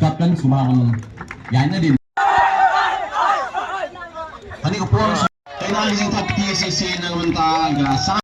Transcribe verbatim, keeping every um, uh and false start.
Kapten sumar ïa na din. Kane ka por. Kane ka jingthap T S S A na ka bynta ka sa